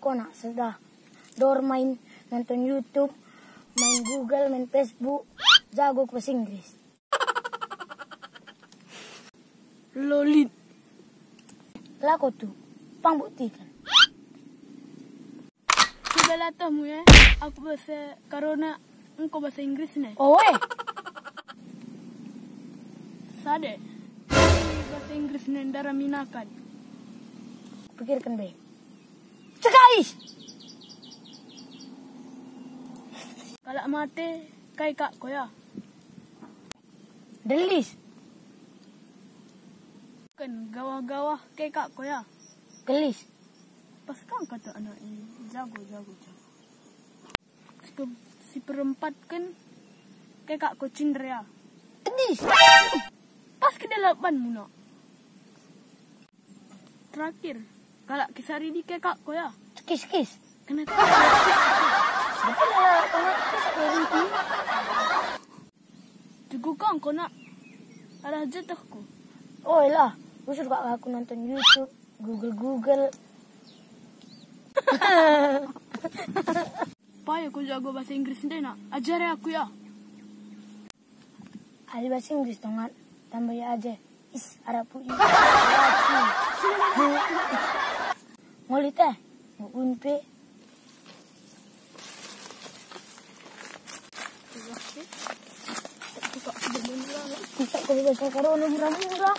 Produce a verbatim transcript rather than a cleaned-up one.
Kona sudah dor main nonton YouTube, main Google, main Facebook, jago ku bahasa Inggris. Lolit. Lako tu, pang buktikan. Coba latahmu ya, aku bahasa Karona engko bahasa Inggris ne. Oe. Sade. Bahasa Inggris ne ndaraminakan. Pikirkan be. Cekais. Kalak mate, kai kak ko ya? Delis. Ken gawah-gawah, kai kak ko ya? Gelis. Pas kang kata anak ini, jago, jago, jago. Si pe-, si perempatken, kai kak ko Cindria. Pedis. Pas kedalapan muna. Terakhir, kalak Kisaridi kai kak ko ya? Kis-kis. Kena kak. Betul lah, kena kis. Cukup kang ko nak arah jatuhku. Oi lah, usur kak aku nonton YouTube, Google Google. Payo ku jago bahasa Inggris ndai nak, ajari aku ya. Ali bahasa Inggris tongat, tambahi aja. Is, arapku i. Ngoli teh, ngun pe. Bisa ku bahasa Karona murah-murah.